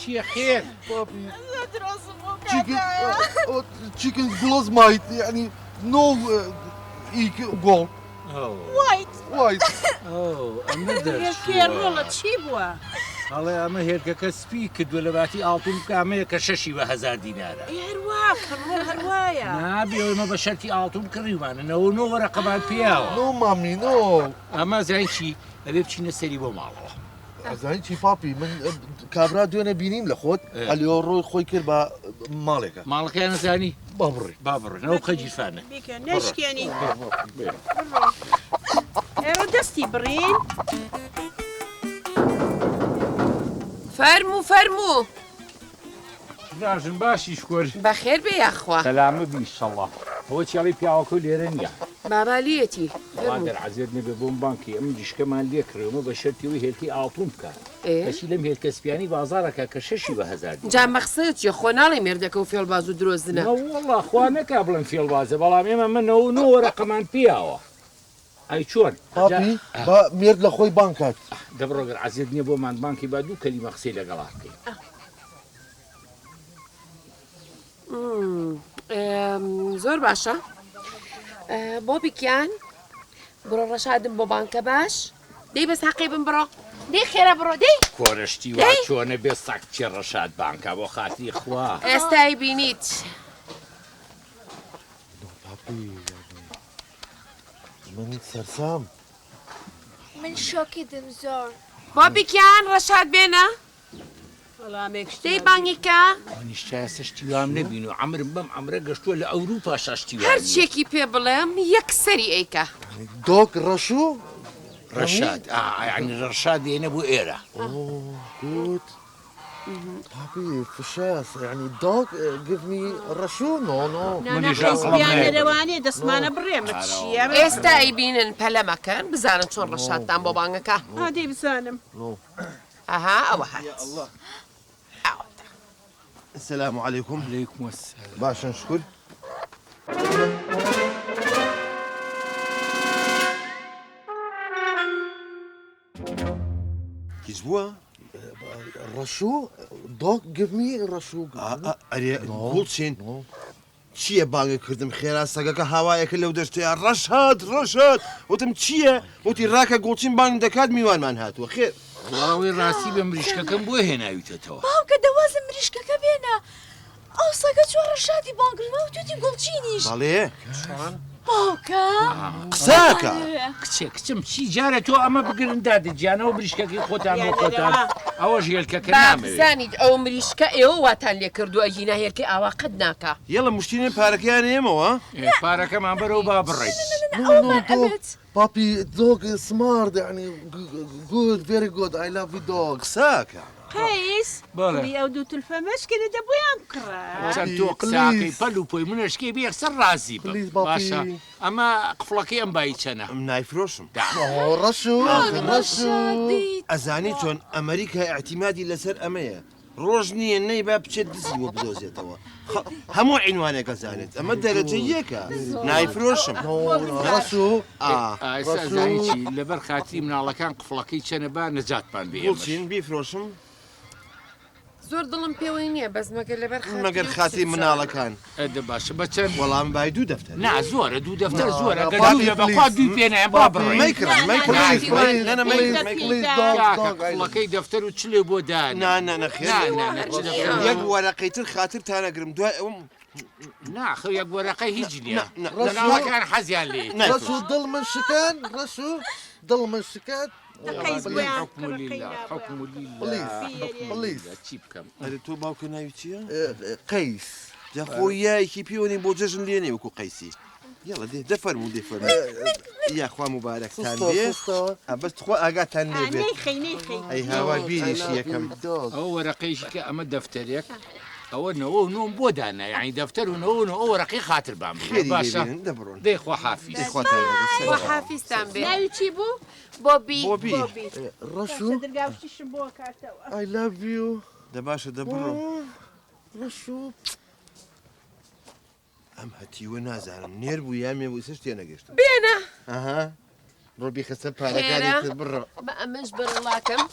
چییە خێر؟ پاپی chicken گڵۆز مایت یعنی no egg گۆڵ white white ئەمە هێلکەیە ڕۆڵە چی بووە؟ ئەڵێ ئەمە هێلکەکە سپی کردووە لە باتی ئاڵتون بکە ئەمەیە کە شەشی بە هەزار دینارە. ئێ هەروا کڕۆ هەروایە. نابێ ئێمە بە شەرتی ئاڵتون کڕیومانە 99 وەرەقەمان پیاوە. no mommy no. ئەمە زانی چی ئەبێ بچینە سەری بۆ ماڵەوە. ئەزانی چی پاپی من کابرا دوێنێ بینیم لە خۆت ئەلیۆ ڕۆی خۆی کرد بە ماڵێکە. ماڵەکەیان ئەزانی؟ با بڕۆین. با بڕۆین ئەوە بخە گیرفانە. بیکە نەشکێنی. بڕۆ. ئێرە دەستی بڕین. فەرموو فەرموو. براژن باشی شکر. بەخێر بێ یاخوا. سەلامە بی ئیشەڵا. ئەوە چی ئەڵێی پیاوەکەو لێرە نیە. بابا لێیەتی. وەڵا گەر عەزێت نەبێ بۆم بانگ کەی ئەم مریشکەمان لێ کڕیومە بە شەرتی ئەوەی هێلکەی ئاڵتون بکا کەچی لەم هێلکە سپیانەی بازاڕەکە کە شەشی بە هەزار دینار. جا مەخسەت چیە خۆ ناڵێی مێردەکەو فێڵباز و درۆزنە. نەوەڵا خوا نەکا بڵێم فێڵبازە بەڵام ئێمە من 99 وەرەقەمان پیاوە ئەی چۆن؟ پاپی با مێرد لە خۆی بانگ کات. دە بڕۆ گەر عەزێت نیە بۆمان بانگ کەی با دوو کەلیمە قسەی لەگەڵا بکەین. زۆر باشە بۆبی گیان بڕۆ ڕەشادم بۆ بانکە باش دەی بەس حەقی بم بڕۆ دەی خێرا بڕۆ دەی کۆرەشتی وا چۆنە بێ سەگ چێ ڕەشاد بانکە بۆ خاتری خوا ئێستای بینیت. من سەرسام. من شۆکیدم زۆر. بۆبی گیان ڕەشاد بێنە. دەی بانگی کە. منیش تا ئێستا شتی وام نەبینوە عەمرم بەم عەمرە گەشتوە لە ئەوروپاشا شتی وا نیە. هەرچیەکی پێ بڵێم یەکسەری ئەیکا. dog ڕەشو ڕەشاد ئا یانی ڕەشاد دێنە بۆ ئێرە. oh good پاپی فشەس یانی dog give me ڕەشو no no. نا نا قەیس بیانەرەوانێ دەستمانە بڕێ مە چیە. ئێستا ئەیبینن پەلە مەکەن بزانن چۆن ڕەشادتان بۆ بانگەکا. ئا دەی بزانم. ئەها ئەوە هات ئاواتە. السلام علیکم. علیکم السلام. باشن شکر. هیچ بووە؟ ڕەشو dog give me ڕەشو ئەرێ گوڵچین چییە بانگت کردم خێرا سەگەکە هاوایەکە لەو دەشتەیە ڕەشاد ڕەشاد وتم چییە وتی ڕاکە گوڵچین بانگ دەکات میوانمان هاتووە خێر وەڵا ڕاستی بە مریشکەکەم بۆ هێناویتەتەوە. باوکە دە واز لە مریشکەکە بێنە ئەو سەگە چووە ڕەشادی بانگ کردووە وتویەتی گوڵچینیش. بەڵێ. باوکە. قسەکە. کچێ کچم چی جارێ تۆ ئەمە بگرن دادە گیان ئەوە مریشکەکەی خۆتان بۆ خۆتان ئەوەش هێلکەکە با نامەوێ. بزانیت ئەو مریشکە ئێوە واتان لێ کردووە ئەگینا هێلکەی ئاوا قەت ناکا. یەڵە مشتینێ پارەکەیان ئێمەوە. ئێ پارەکەمان بەرەو با بڕێین. no no dog پاپی dog smart یعنی good very good I love you dog. قسەکە. قەیس بەڵێ. کوڕی ئەو دوو تلفە مەشکێنە دە بۆیان بکڕە. چەند تۆ قساکەی پەل و پۆی من ئەشکێ بێ یەکسەر ڕازی بم please پاپی. باشە ئەمە قفڵەکەی ئەم بایی چەنە؟ ئەم نایفرۆشم. ئۆ ڕەشو ڕەشو. ئەزانی چۆن ئەمریکا ئیعتیمادی لەسەر ئەمەیە ڕۆژ نییە نەیبا بچێت دزی بۆ بدۆزێتەوە خە هەموو عینوانێک ئەزانێت ئەمە دەرەجە یەکە نایفرۆشم. ڕەشو ئا. ئا ئێستا ئەزانی چی لەبەر خاتری مناڵەکان قفڵەکەی چەنە با نەجاتمان بێ ئێمەش. گوڵچین بیفرۆشم؟ زۆر دڵم پێوەی نییە بەس مەگەر لەبەر خاتری مەگەر و خاتری کچ. مناڵەکان. ئە دە باشە بە چەند؟ وەڵا من بای دوو دەفتەر. نا زۆرە دوو دەفتەر زۆرە نا گەر پاپی دوو بێ بەخوا please دووی پێ نایەم با پاپی بڕۆین. مەیکڕن مەیکڕن please please نا نا please مەیکڕن مەیکڕن. please dog کاکە dog I love قفڵەکەی دەفتەر و چلێ بۆ دانێ. نا نا نەخێر نا نا نا چ دەفتەر و یەک وەرەقەی تر خاترتان ئەگرم دوای ئەوم نا خۆ یەک وەرەقە هیچ نییە نا نا ڕەشو مناڵەکان حەزیان لێیەتی. ڕەشو دڵ من شکان ڕەشو دڵ من شکان دە قەیس please بۆیان حکم بکڕە لله قەینا بۆیان حکم بکڕە. لله please حکم please لله چی بکەم. ئەرێ تۆ باوکە ناوی چییە؟ قەیس. جا خۆ یایەکی پێوە نی بۆ جەژن لێنێ وەکو قەیسی. یەڵە دێ دە فەرموو دێ فەرموو. یاخوا موبارەکتان سستە بێ. سستە. ئە بەس تخوا ئاگاتان لێ ئا بێت. نەیخەی نەیخەی. ئەی هاوار I بیریشی love یەکەم. you dog. ئەوە وەرەقەیەکی کە ئەمە دەفتەرێک ئەوە نەوە و نۆم بۆ دانا یعنی دەفتەر و نەوە و نۆ ئەو وەرەقەی خاتر بام بگرە خێری لێ باشە بێنن دە بڕۆن. دەی خوا حافیز. دەی خواتان لەگەڵ خوا سەلام. حافیزتان بێ. ناوی چی بوو؟ بۆبی. بۆبی. بۆبی. ڕەشو باشە درگاوشتیشم بۆ ئەکاتەوە. I love you. دە باشە دە بڕۆ. ڕەشو. ئەم هەتیوە نازانم نێر بوو یا مێ بوو ئیسەش تێنەگەشتم. بێنە. ئەها بڕۆ بیخە سەر پارەکانی خێرە تر بڕۆ. بە ئەمەش بەرەڵاکەم.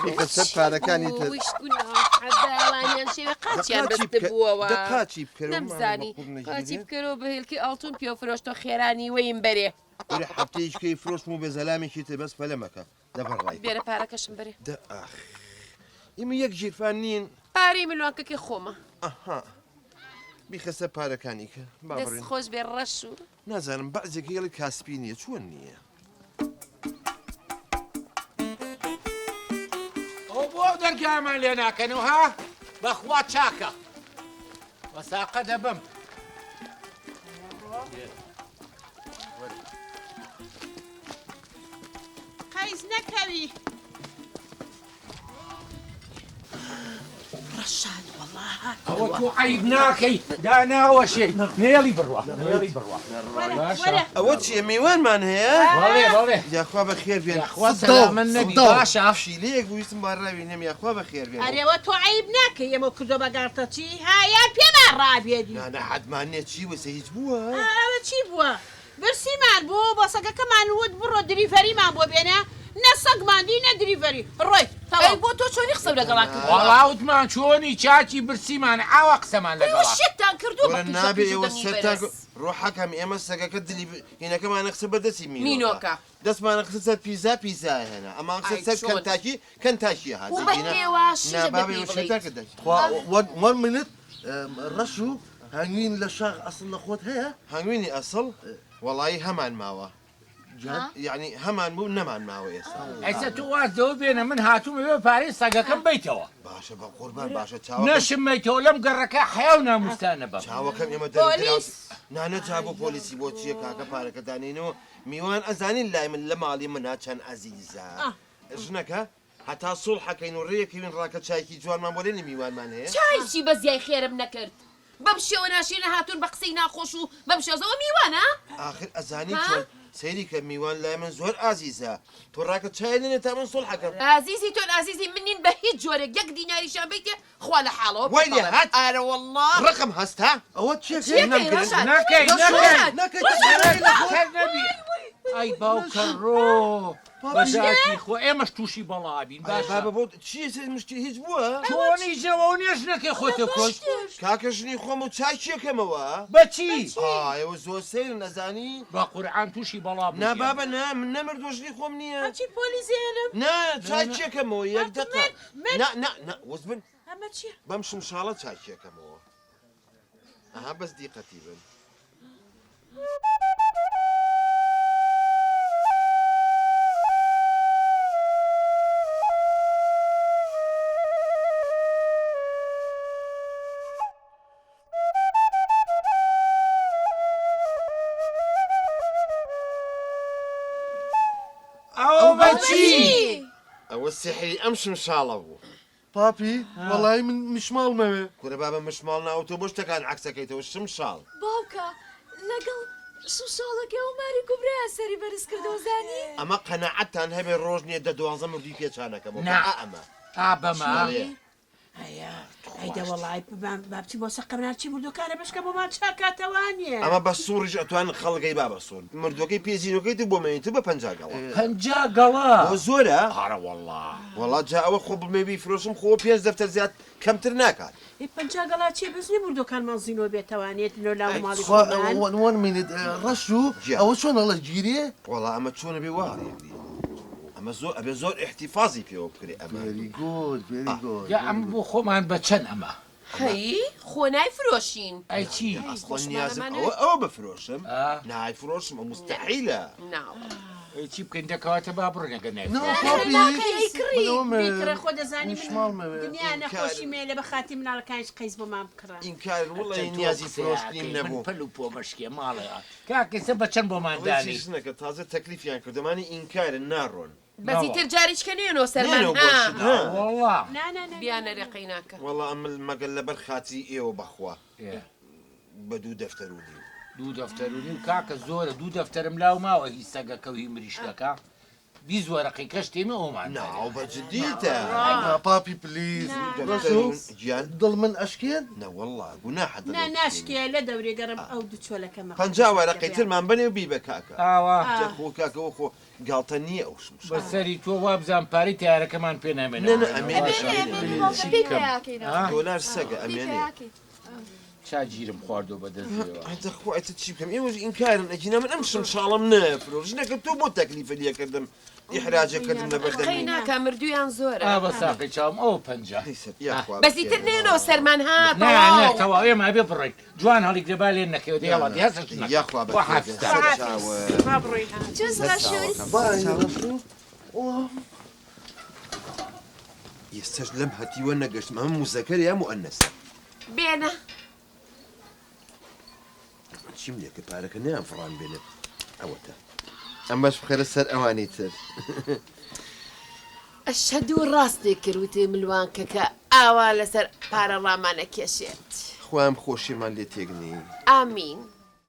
بیخە سەر پارەکانی تر. ویش گوناحەباوانیان شێوە قاچیان دە قاچی بکە- بەستبووەوە. دە قاچی بکەرەوە، نەمزانی مامە بە قوڕ قاچی نەگیرێ. بکەرەوە بە هێلکەی ئاڵتون پێ فرۆشتۆ خێرانی وەیم بەرێ. وەرە هەفتەیەکی کەی فرۆشتم و بێ زەلامێکی تر بەس پەلە مەکە لەبەر ڕای. بێرە پارەکەشم بەرێ. دە ئاخ ئێمە یەک ژیرفان نین. پارەی ملوانکەکەی خۆمە. ئەها بیخە سەر پارەکانی کە با دەست بڕین. خۆش بێ ڕەش و. نازانم بەعزێک هێڵی کاسپی نییە چۆن نییە؟ ئەو بۆ ئەو دەرگایەمان لێ ناکەنەوە ها؟ بەخوا چاکە بەساقە دەبم. قەیس نەکەوی. ڕەشاد وەڵا ئەوە تۆ عەیب ناکەی داناوەشێ نێڵی بڕوا نێڵی بڕوا باشە ئەوە چییە میوانمان هەیە؟ بەڵێ بەڵێ یاخوا بەخێر بێن یاخوا سەلامەت نەبی باشە پشیلەیەک بوویستم با ڕاوی نەم یاخوا بەخێر بێن ئەرێوە تۆ عەیب ناکەی ئێمە کردۆ بە گاڵتەچی ها یان پێمان ڕابێنی نا نا حەتمان نییە چی وسە هیچ بووە؟ ئەوە چی بووە برسیمان بوو بە سەگەکەمان وت بڕۆ دریڤەریمان بۆ بێنە نە سەگمان دی نە دریڤەری ڕۆی ئەی تەواو. بۆ تۆ چۆنی قسەو لەگەڵا کردووە؟ وەڵا وتمان چۆنی چاکی برسیمان ئاوا قسەمان ئێوە لەگەڵا شێتتان کردووە بە وەرە قیژە نابێ قیژ و ئێوە دەنگی سەرتان بەرز. ڕۆحەکەم ئێمە سەگەکە دلی هینەکەمانە خستە بەر دەستی مینۆکە مینۆکە. دەستمانە خستە سەر پیزا پیزا هێنا ئەمان خستە ئای سەر چۆن؟ کەنتاکی کەنتاکی هات و بە دەگینا هێواشی نا دەبێ بابە پێی ئێوە بڵێیت. شێتان کرد دەچ خوا وەن منت ڕەشو هەنگوین لە شاخ ئەسڵ لە خۆت هەیە؟ هەنگوینی ئەسڵ وەڵایی هەمان ماوە جان یعنی هەمان بوو نەمان ماوە ئێستا. ئێستا تۆ واز لەوە بێنە من هاتوومە بێ پارەی سەگەکەم بەیتەوە. باشە بە قوربان باشە چاوەکەم. نەشم مەیتەوە لەم گەڕەکە حەیا و ناموستانە بەم. چاوەکەم ئێمە دەرم پۆلیس. نا نە جا بۆ پۆلیسی بۆ چییە کاکە پارەکە دانێینەوە میوان ئەزانین لای من لە ماڵی منا چەند ئەزیزە ژنەکە هەتا سوڵحەکەین و ڕێکەوین ڕاکە چایکی جوانمان بۆ لێنێ میوانمان هەیە. چای چی بە زیای خێرم نەکرد بەم شێوە ناشرینە هاتوون بە قسەی ناخۆش و بەم شێوازەوە میوانە؟ ئاخر ئەزانی ها؟ چۆن سەیری کە میوان لای من زۆر ئازیزە تۆ ڕاکە چای لێنێ تا من سوڵحەکەم. ئازیزی تۆن ئازیزی من نین بە هیچ جۆرێک یەک دیناریشیان بەیتێ خوا لە حاڵەوە وای لێ پێت هات ئەڵێم ئارە وەڵڵا ڕقم هەستا. ئەوە چیە چیەکەی نەمگرن. ڕەشاد نەکەی ڕەشاد نەکەی نەکەی ڕەشاد کەر نەبی ئەی باوکە ڕۆ بەزاتی خۆ ئێمەش تووشی بەڵا بین ئەرێ باشە بابە بۆ چیە سێ مشکل هیچ بووە؟ چۆنی جەوە و نیە ژنەکەی خۆتە کوشت کاکە ژنی خۆم و چاکیەکەمەوە بەچی؟ ئا ئێوە زۆر سەیرن ئەزانی؟ بە قورعان تووشی بەڵا بووی نا بابە نا من نەمردووە ژنی خۆم نییە ئەچی پۆلیس هێنم نا چاکیەکەمەوە یەک دەقە من نا نا نا وەز بن ئەمە چییە؟ بەم شمشاڵە چاکیەکەمەوە ئەها بەس دیقەتی بن. ئەوە بەچی؟ ئەوە سیحری ئەم شمشاڵە بوو. پاپی وەڵایی من مشماڵ مەوێ. کورە بابە مشماڵ ناوە تۆ بۆ شتەکان عەکسەکەیتەوە شمشاڵ. باوکە لەگەڵ شمشاڵەکەی ئەو ماری کوبرایە سەری بەرز کردەوە زانی. ئەمە قەناعەتتان هەبێ ڕۆژ نیە دە دوانزە مردووی پێ چانەکەمەوە نا ئا ئەمە ئا بەمە. بەڵێ. ئەیە ئەی دە وەڵای با بچین بۆ سەر قەبران چی مردووەکانە بەشکە بۆمان چاکاتەوانیە. ئەمە بە سوڕیش ئەتوان خەڵگەی با بە سوڕ مردووەکەی پێ زینوەکەی تر بۆ مێنی تر بە 50 گەڵا. 50 گەڵا بۆ زۆرە؟ ئارە وەڵا. وەڵا جا ئەوە خۆ بمێ بیفرۆشم خۆ پێنج دەفتەر زیاد کەمتر ناکات. ئێ 50 گەڵا چیە بەس نیە مردووەکانمان زینوە بێتەوانێت لۆ لاو ماڵی خوا خۆمان. one minute ڕەشو گیان. ئەوە چۆن ئەڵێ گیرێ؟ وەڵا ئەمە چۆنە بێ وا هەڵیەگری ئەمە زۆر ئەبێ زۆر ئیحتیفازی پێوە بکرێ ئەمە. very good very good. جا ئەمە بۆ خۆمان بە چەند ئەمە؟ هەی خۆ نایفرۆشین. ئەی چی؟ ئەسڵەن نیازم ئەوە ئەوە بفرۆشم ئا. نایفرۆشم ئەو مستحیلە. نا وەڵا. ئەی چی بکەین دەکەواتە با بڕۆین ئەگەر نا نایفرۆشین. پاپی بیکڕی من ئەوەمەوێ. بیکڕە خۆ دەزانی من مشماڵ مەوێ. دنیا نەخۆشی مێ لە بە خاتی مناڵەکانیش قەیس بۆمان بکڕە. ئینکار وڵی چەند تۆ نیازی قسەیە فرۆشتنیم ئەکەی من نەبوو. پەل و پۆ مەشکێ ماڵێ کاک ئێستا بە چەند بۆمان ئەڵێ چی دانی؟ ژنەکە تازە تەکلیفیان کردەمانی ئینکارن ناڕۆن. بەس ئیتر جاریچکە نێنەوە سەرمان نێنەوە ها. بۆ شت ها. وەڵا. نا نا نا. بیانەرێ قەیناکە. وەڵا ئەمن مەگەر لەبەر خاتری ئێوە بەخوا ئێ. بە دوو دەفتەر و نیو. دوو دەفتەر و نیو کاکە زۆرە دوو دەفتەرم لاو ماوە هی سەگەکە و هی مریشکەکە 20 وەرەقەی کەش تێمە ئەومان نا بەرێ. ئەو بە جدیتە. نا پاپی please دوو ڕەشو دەفتەر و گیان. دڵ من ئەشکێن؟ نا وەڵا گوناحە دڵی نا بشکێنی. ناشکێ لە دەورێ گەڕم ئەو دوو چۆلەکە مە 50 وەرەقەی ترمان بەنێ و بیبە کاکە. ئاوا. جا خۆ کاکە وە خۆ گاڵتە نییە ئەو شمشاڵە. بە سەری تۆ وابزانم پارەی تەیارەکەمان پێ نامێنێ. نە نە ئەمێنێ ئەمێنێ ئەمێنێ بابە پێی پەیاکەینەوە. دۆلار سەگە پێی ئەمێنێ. پەیاکەین. چا گیرم خواردوە بە دەست لێوە. ئەی دەخوا ئیتر چی بکەم ئێوەش ئینکارن ئەگینا من ئەم شمشاڵەم نەئەفرۆشت ژنەکە تۆ بۆ تەکلیفت لێ کردم ئیحراجە کردم لەبەر قەی دەمی. ناکا مردوویان زۆرە. ئا بە ساقی چاوم ئەوە 50. ئەی سەر یاخوا بەس ئیتر نەیەنەوە سەرمان ها نا نا تەواو. تەواو ئێمە ئەبێ بڕۆین. جوان هەڵیگرە با لێ نەکەوێ دەی هەڵا دەی هەستە ژنەکە. یاخوا خوا بەخێر بێن حافزتان. سەر چاوە. با بڕۆین. چوس سەر ڕەشول. چاوەکەم. باي ڕەشوو. ئێستاش لەم هەتیوە نەگەشتم ئەمە موزەکەرە یا موئەنەسە؟ بێنە. چیم لێ کرد پارەکە نەیان فڕان بێنێ ئەوەتە ئەمەش بخەرە سەر ئەوانی تر. ئەشهەدو ڕاستێ کرد وتێ ملوانکەکە ئاوا لەسەر پارە ڕامانەکێشێت. خوام خۆشیمان لێ تێک نی. ئامین.